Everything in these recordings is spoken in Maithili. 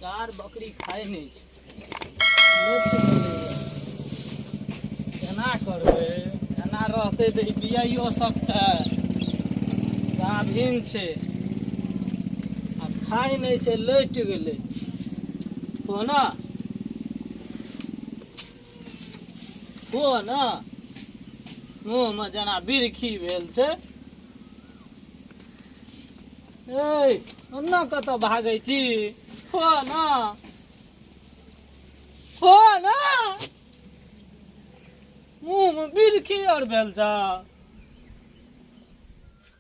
चार बकरी खाइ नहि छै, लेट गेलैए। केना करबै? एना रहतै तऽ ई बियाइयो सकतै? गाभिन छै आ खाइ नहि छै, लटि गेलै। हो ने, हो ने, मुँहमे जेना बिरखी भेल छै। ए, ओन्ना कतऽ भागै छी? हो ना, हो ना, मुँहमे बिरखी आर भेल छ।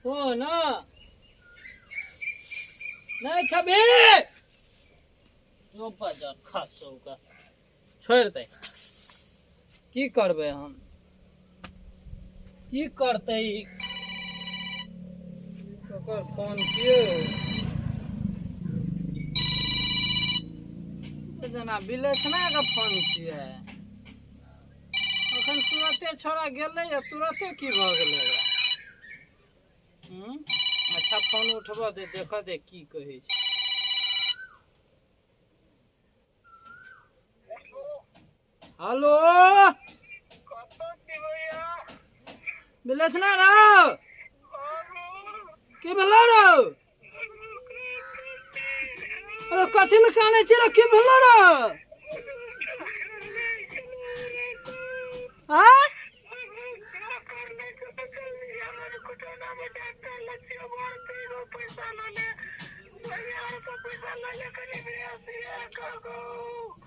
हो ना, नहि खबी जो बजर खसौ का छोड़ि दे। की करबै हम? की करतै ई? ककर फोन छियै? जेना बिलेसना के फोन छियै। अखन तुरते छोड़ा गेलै आ तुरते की भऽ गेलै ओकरा? हूँ, अच्छा, फोन उठबऽ दे, देखऽ दे की कहै छै। हेलो, बिलेसना रौ, की भेलो रौ? अरे, कथी लए कानै छी रे? की भेलो रौ? आँय,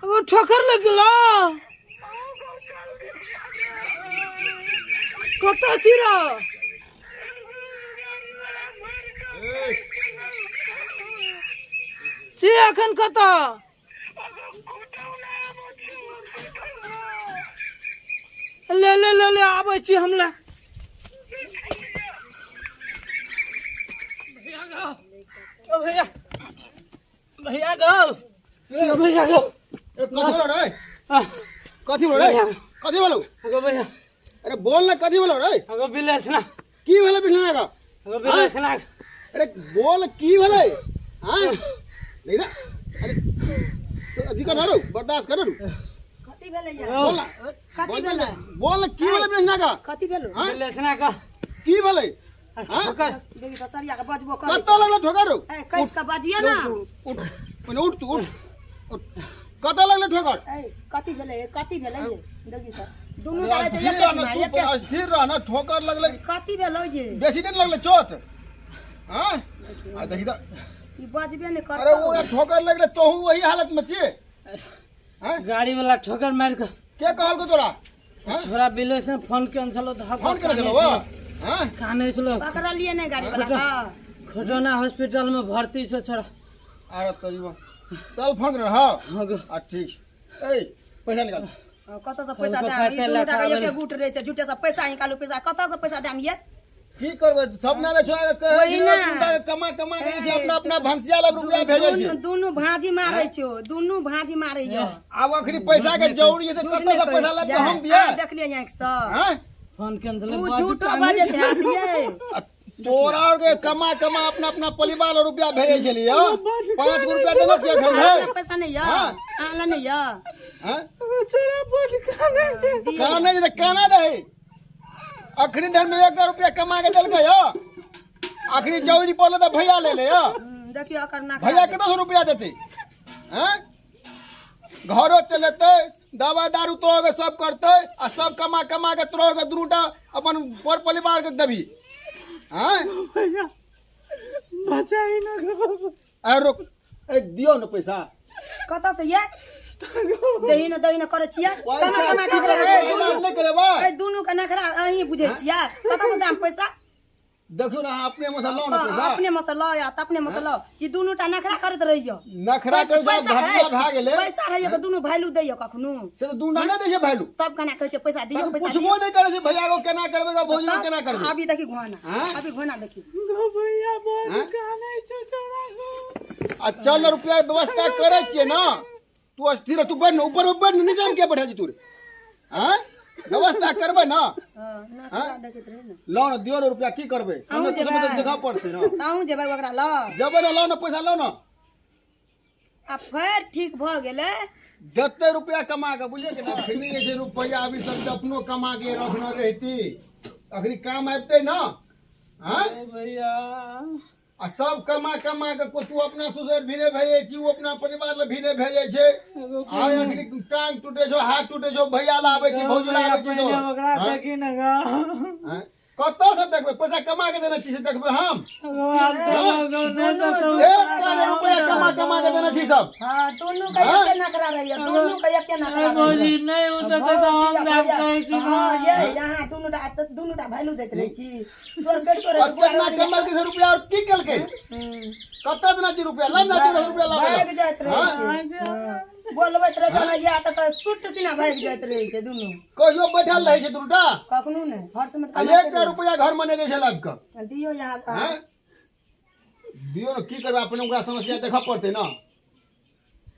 ओ ठोकर लग गेलो? कतऽ छी रे? छी एखन कतऽ? ले ले ले ले, आबै छी हम। ले भैया गो, ओ भैया, भैया गो, ओ भैया गो। ए, कथी बोलो रे? आह, कथी बोलो रे? कथी बोलो? अगो भैया। अरे बोल ना, कथी बोलो रे? अगो बिलेस ना। की भेलै बिछना का? अगो बिलेस ना। अरे बोल, की भेलै? हाँ, नहीं ना, अरे अथी कर रो, बर्दाश्त कर रो। कथी भेलै या? बोल ना। कथी बोल। भेलै? बोल ना, की भेलै बिछना का? कथी भेलो? हाँ? बिलेस ना का। की भेलै? हाँ? ठोकर। देखी तऽ सरिया के बजबो करै। कतऽ लगलै ठोकर रो? ए, कैस के बजिए ना। उठ, पहिले उठ तू, उठ उठ। कतऽ लगलै ठोकर? ए, कथी भेलै? कथी भेलै ये? देखी तऽ दुनू अरे डरै छै। स्थिर एके रह ना ठिमा तू। एके। स्थिर रह ना, ठोकर लगलै। कथी भेलै जे? बेसी नहि लगलै चोट? हाँ, आ देखी तऽ। ई बजबे नहि अरे करतौ। ओकरा ठोकर लगलै, तोहू वही हालत में छियै? हैं? गाड़ी वाला ठोकर मारि कऽ। के कहलको तोरा? हैं? छोरा बिलेस ने फोन केने छलो तऽ फोन केने छलौ? हैं? कानै छलो। पकड़लियै नहि गाड़ी वाला के? खटौना हॉस्पिटल में भर्ती छै छोरा। अरे तोरी बा, चल फोन कर। हाँ। हाँ गो। आ ठीक छै। ए, पैसा निकाल। हाँ, कतऽ से पैसा हुनको दाम? ई फाटल दुनू टाका लखावल। एके गुट रहै छै। झूठे से पैसा निकालू, पैसा कतऽ से पैसा दाम ये? की करबै, सब ना छोड़ा के कहै वही छै ना। दुनू टाका कमा कमा के जे छै अपना अपना भंसिया लग रुपया भेजै छै। दुनू दुनू भाँजी मारै छौ, दुनू भाँजी मारै यौ। आब अखनी पैसा के जरूरी छै तऽ झूठ कतऽ नहि से कहै पैसा लाबि छियै। कऽ हम दियै? अहाँ देखलियै आँखि सँ? हैं? फोन केने छलै उ बड्ड झूठो कानै बजैत छलै। हैत ये। आ तोरा आर के कमा कमा अपना अपना परिवार लग रुपया भेजै छलियै, 5 गो रुपया देने छियै एखन अहाँ धरि? लग पैसा नहि यऽ? हाँ। अहाँ लग नहि यऽ? हैं? छोरा बड्ड कानै छै। दियौ। कानै छै तऽ काना दही। अखनी धरि में 1 रुपया कमा के देलकै यौ? अखनी जरूरी पड़लै तऽ भैया ले ले यौ। देखियौ एकर नखरा। भैया कतऽ से रुपया देतै? हैं, घरो चलेतै, दवा दारू तोड़ के सब करतै, आ सब कमा कमा के तोड़ के दुनूटा अपन पर परिवार के देबही? हैं? भैया, बचाई ना गो। अरे रुक, ए दियौ ने पैसा। कतऽ से ये? दही ने दही ने करै छियै। पैसा कमा कमा की के करबै? ए, दुनू इलाज नहि करेबै? ए, दुनू के नखरा अहीं बुझै छियै। कतऽ से दाम पैसा? देखियौ ने, अहाँ अपने में से लाउ ने पैसा। अपने में से लऽ आ तऽ अपने में से लऽ। ई दुनू टा नखरा करैत रहियो। नखरा करै छै, आब घटिया भए गेलै। पैसा रहैया तऽ दुनू वैल्यू दैया कखनो? से तऽ दुनू नहि दै छै वैल्यू। तब केना कहै छै पैसा दियौ, तखन पैसा पुछबो दियौ? नहि करै छै भैया गो, केना करबै गो भौजी गो, केना करबै? अभी देखी घोना। हाँ? अभी घोना देखी। गो भैया, बड्ड हाँ? कानै छै छोरा गो। आ चल ने, रुपया के व्यवस्था करै छियै ने। तू अस्थिर रह, तू बैठ ने ऊपर में, बैठ ने नीचा में किया बैठे छी तू रे? आँय, व्यवस्था करबै ने। हाँ, नखरा देखैत रही ने। लाउ ने, दियौ ने रुपया, की करबै? समय अहूँ तऽ समय तऽ जेबै? देखऽ पड़तै ने। अहूँ जेबै ओकरा लग? जेबै ने, लाउ ने पैसा, लाउ ने। आ फेर ठीक भऽ गेलै। जते रुपया कमा के बुझलियै कि ना, अखनी जे छै रुपया अभी सब अपनो कमा के रखने रहती, अखनी काम आबिते ना। हाँ भैया आ सब कमा कमा के को तू अपना ससुर भिने भेजै छी, ओ अपना परिवार ले भिने भेजै छै। आ अखनी टांग टूटे छौ, हाथ टूटे छौ, भैया ला आबै छी, भौजी ला आबै छी तो ओकरा देखी न गा। कतऽ से देखबै? पैसा कमा के देने छी से देखबै हम? एक रुपया कमा कमा के देने छी सब। हां दोनों के एके नखरा रहैया, दोनों के एके नखरा रहैया। भौजी नहीं ओ तऽ कहै हम कहै छी। हां ये यहां दोनों टा वैल्यू दैत रहै छी। स्वर कट करे अतना कमल के रुपया और की केलकै? कतऽ देना छी रुपया? ला ना रुपया ला भाग जाइत रहै छै, बोलबैत रहै छै ना या तऽ सुट सीना भागि जाइत रहै छै दुनू। कहियो बैठल रहै छै दुनूटा? कखनो नहि, हर समय एकटा रुपया घर में नहि दै छै लाबि कऽ। दियौ यहाँ दियौ ने, की करबै? अपने ओकरा समस्या देखऽ पड़तै ना,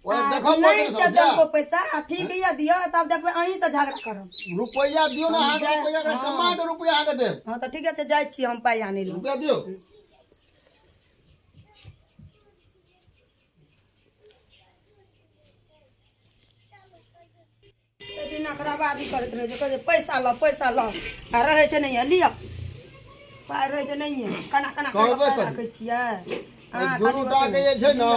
ओकरा देखऽ पड़तै नहीं से देलको पैसा। ठीक है दियौ, तब देखबै अहीं से झगड़ा करब। रुपया दियौ ना अहाँके, रुपया कमा के रुपया अहाँके देब। हाँ तऽ ठीके छै, जाइ छी हम पाइ आनै लए। रुपया दियौ। नखराबाजी करैत रहै छै, कहै छै पैसा लऽ पैसा लऽ, आ रहै छै नहिये, लिअ पाइ रहै छै नहिये। केना केना राखै छियै दुनू टा के जे छै ने।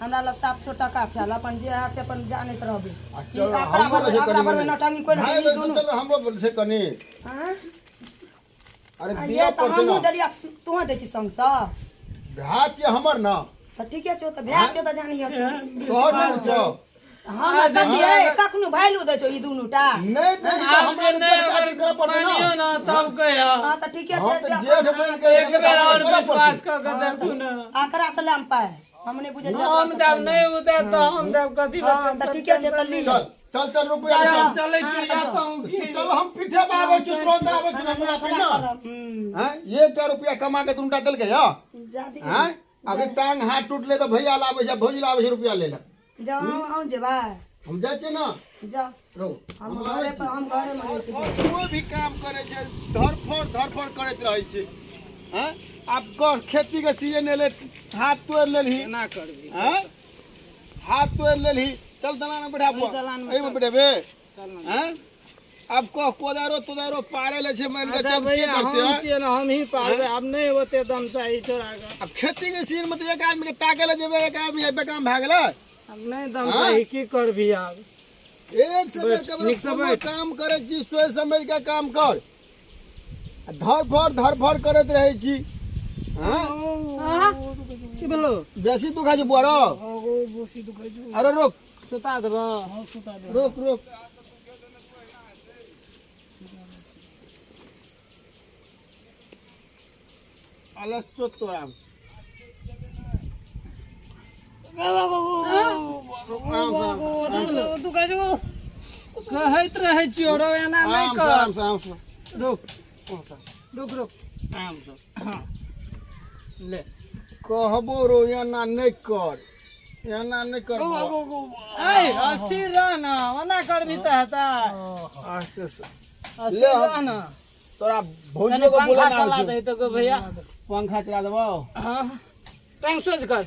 हमरा लग 700 टका छल, अपन जे है से अपन जानैत रहबै। अकरा भरबै नौटंकी कोइ नहि। हमरो छै कनि। अरे दिअ पड़तै ना। हमहूँ देलियै, तोहूँ दै छी संगसँ। भए छियै हमर ना। तऽ ठीके छौ, तऽ भए छौ तऽ जानियै तोहर नहि छौ। हम कथी कखनो वैल्यू दै छौ ई दुनू टा? नहि दै छै तऽ हमरा अथी करऽ पड़तै ना। तब कहिया? हां तऽ ठीके छै, जेठ बनि के एक बेर और विश्वास कऽ के देखू ना। एकरा से लेम पाइ, हम नहि बुझै छियै। हम देब नहि ओ देब तऽ हम देब कथी लए? हां तऽ ठीके छै, तऽ ली चल चल चल रुपया चल चलै छी या तऽ की चल, हम पीछे पर आबै छी, तुरंत आबै छी। हमरा ना हैं एकटा रुपया कमा के दुनूटा देलकै या हैं। अभी टांग हाथ टूटले तऽ भैया लाबै छै, भौजी लाबै छै रुपया ले ले। जाओ आउ जेबै? हम जाइ छियै ना। जाओ, हम घरे पर, हम घरे में रहै छी। कोइ भी काम करै छै धरफड़ धरफड़ करैत रहै छै। हैं आब खेती के सीजन एलै, हाथ तोड़ि लेलही, केना करबी? हैं हाथ तोड़ि लेलही। चल दलान में बैठा बुआ, एहिमे बैठेबे। हैं आब कह कोदारो तोदारो पारे ले छै, मानि के चल के करते हैं? हम ही पारबै, आब नहि ओते दम चाही छोड़ा के। अब खेती के सीजन में तऽ एक आदमी के ताके ले जेबै, एक आदमी बेकाम भए गेलै। आब नहि दम चाही, की करबी आब? एक से बेर ककरो काम करै छी, सोचि समझ के काम कर, धरफड़ धरफड़ करैत रहै छी। की भेलो? बेसी दुखाइ छै बुआ रौ? बेसी दुखाइ छै। अरे रोक, सुता देबो। रोक रोक। अलस तोरा कहैत रहै छियौ रौ, एना नहि कर। आराम से आराम से रुक रुक रुक, आराम से। हाँ ले कहबो रो, एना नहि कर, एना नहि कर। अस्थिर रह ना, ओना करबी तऽ हेतै। आस्ते से अस्थिर रह ना। तोरा भौजियो के बोले ना चला दे तो भैया, पंखा चला देबो। हाँ टांग सोच कर,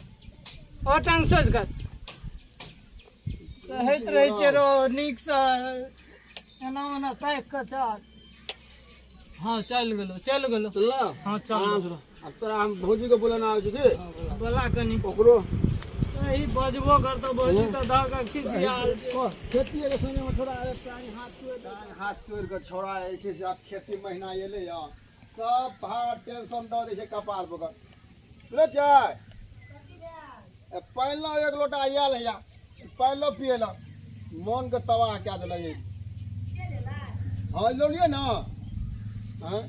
और टांग सोच कर। कहैत रहै छै रो नीकसँ एना ओना ताकि कऽ चल। हाँ चल गेलो, चल गेलो। हाँ चल। अब तोरा हम भौजी के बोले ना आबै छै की? बोला कनी ओकरो यही बजबो करतो, भौजी तऽ धऽ कऽ खिसियाल। खेती के समय में छोड़ा टांग हाथ तोड़ि, टांग हाथ तोड़ि कऽ छोड़ा जे छै से आब खेती महीना एलै या सब भार टेंशन दऽ दै छै कपार पर। सुनै छै? पानि लऽ एक लोटा आयल हैया, पानि लऽ पियै लए, मोनके तबाह कए देलक। हँ लऽ लिअ ने। हँ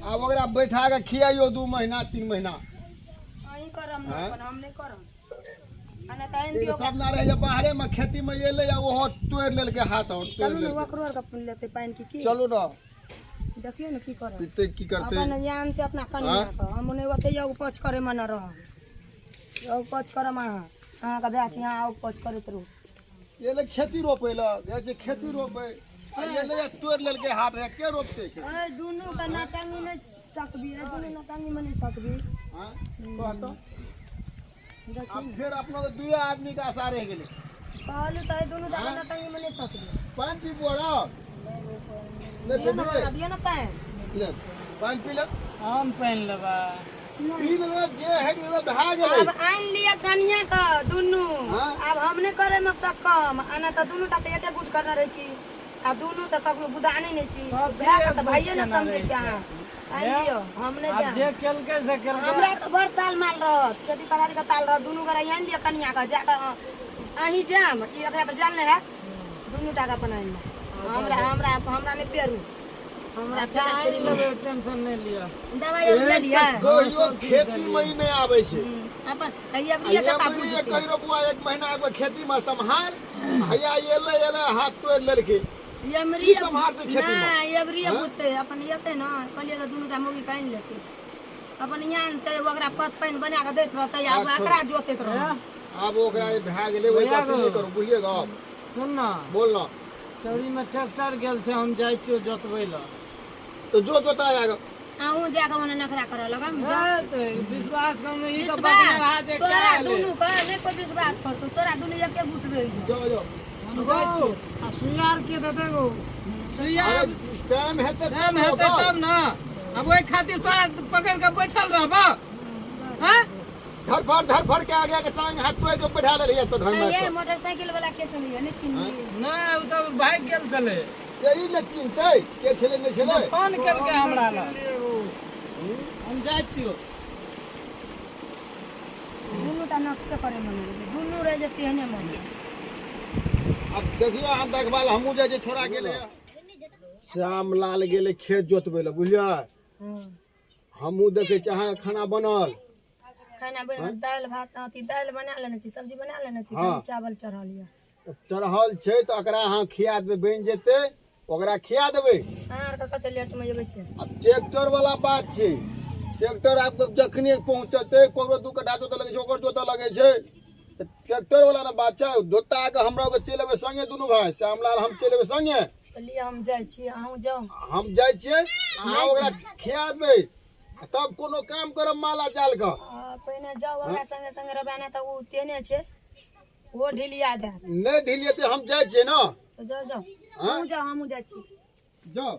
आब ओकरा बैठा कऽ खियाइयो 2 महीना 3 महीना। अहीं करब ने, अपन हम नहि करब। आ नहि तऽ आनि दियौ। सब ना रहै छै बाहरे में, खेती में एलै आ ओहो तोड़ि लेलकै हाथ और चलू ने, ओकरो आरके लेतै पानि की की। चलू ने, देखियौ ने की करब, पीतै की करतै। अपन जानते अपना कनिया के। हम नहि ओते योग पच करे में न रहब, योग पच करम अहाँ, अहाँके भाय छी, अहाँ योग पच करैत रहू। एलै खेती रोपै लए, जाइ छै खेती रोपै, एलै तोड़ि लेलकै हाथ, के रोपतै? दुनू के नटंगी नहि सकबी, दुनू नटंगी में नहि सकबी। हाँ कहतो आब फेर अपना के दुए आदमी के आशा रहि गेलै। कहलू तऽ एहि दुनू टा हाँ? नटंगी में नहि सकबै। पानि पीबू आरो? ले दियौ ने पीबी? हमरा, दियौ ने पानि। ले पानि पी ले। हम पानि लेबै। पी ले जे है कि भए गेलै। आब आनि लिअ कनिया के दुनू। हाँ? आब हम नहि करे में सकम आ नहि तऽ दुनू टा तऽ एके गुट करने रहै छी आ दुनू तऽ ककरो गुदाने नहि छी। सब भाय के एक तऽ गुट भाइये ने केने समझै रहै छी छै। अहाँ। आनि लिअ हम नहि आब जायब। जे केलकै से केलकै। हमरा तऽ बड़ ताल माल रहत, खेती पथारी के ताल रहत। दुनू गोरा आनि लिअ कनिया के जाकऽ, अहीं जायब कि एकरा तऽ जान नहि हैत। दुनू टा के अपन आनि लेब। हमरा हमरा हमरा नहि पेरू हमरा। अच्छा आनि लेबै, टेंशन नहि लिअ। दवाइ आर ले लिअ। कहियो खेती में ही नहीं आबै छै। अपन एबरिये कता एबरी बुझतै। कहियो बुआ एक महीना एक खेती में सम्हार हैया एलै एलै हाथ तोड़ि लेलकै। एमरी की सम्हारतै खेती में? नहि एबरिये हाँ? बुझतै अपन एतै ने। कहलियै तऽ दुनू टा मौगी के आनि लेतै अपन यहाँ आनतै, ओकरा पत पानि बना कऽ दैत रहतै आ अच्छा। एकरा जोतैत रहतै। आब ओकरा जे भए गेलै ओहि भैया बात नहि गो। करू, बुझलियै गप? सुन ना। बोल ना। चौरी में ट्रैक्टर गेल छै, हम जाइ छियौ जोतबै लए। तो जो जोता आएगा। अहूँ जाकऽ ओने नखरा करऽ लगम जाउ। ए, तऽ विश्वास कम ई तऽ विश्वास बकने रहा जे तोरा काल्हि। दुनू के नहि कोइ विश्वास करतौ, तोरा दुनू एके गुट रहि जाउ। जाओ जाओ। हम जाइ छियौ। आ सुइया आर के देतै गो? सुइया अरे टाइम हेतै टाइम हेतै तब ने। अब ओहि खातिर तोरा पकड़ि कऽ बैठल रहबऽ? हँ? धरफड़ धरफड़ के आगे के टांग हाथ तोड़ के बैठा ले रहिए तो घर में। ये मोटरसाइकिल वाला के छलैया नहि चिन्हलियै? नहि, ओ तऽ भागि गेल छलै। से ई ने चिन्हतै के छलै नहि छलै। फोन केलकै हमरा लग। हम जाइ छियौ। दुनू टा नक्शे करे मन रहै छै, दुनू रहै छै तेहने मन। अब देखियौ अहाँ देखभाल, हमहूँ जाइ छियै। छोड़ा गेलै, श्यामलाल गेलै खेत जोतबै लए, बुझलियै? हमहूँ देखै छी अहाँके खाना बनल। खाना बनि दालि भात अथी दालि बना लेने छी, सब्जी बना लेने छी। हाँ। खाली चावल चढ़ल यऽ। चढ़ल छै तऽ ओकरा अहाँ खिया देबै, बनि जेतै, ओकरा खिया देबै। अहाँ आरके कते लेट मे जेबै से? आब ट्रैक्टर वाला बात छै, ट्रैक्टर आब जखने पहुँचतै ककरो 2 कट्ठा जोतऽ लगै छै, ओकर जोतऽ लगै छै, तऽ ट्रैक्टर वाला ने बात छै। जोता के हमरा ओकर चलि एबै संगे, दुनू भाय श्यामलाल हम चलि एबै संगे। तऽ लिअ हम जाइ छी, अहूँ जाउ। हम जाइ छियै, अहाँ ओकरा खिया देबै आ तब कोनो काम करब माला जाल के। आ, पहिने जाउ ओकरा संगे संगे रहबै, नहि तऽ ओ तेहने छै, ओ ढिलिया देत। नहि ढिलियेतै, हम जाइ छियै ने। तऽ जाउ जाउ। हाँ? अहूँ जाउ, हमहूँ जाइ छी। जाउ।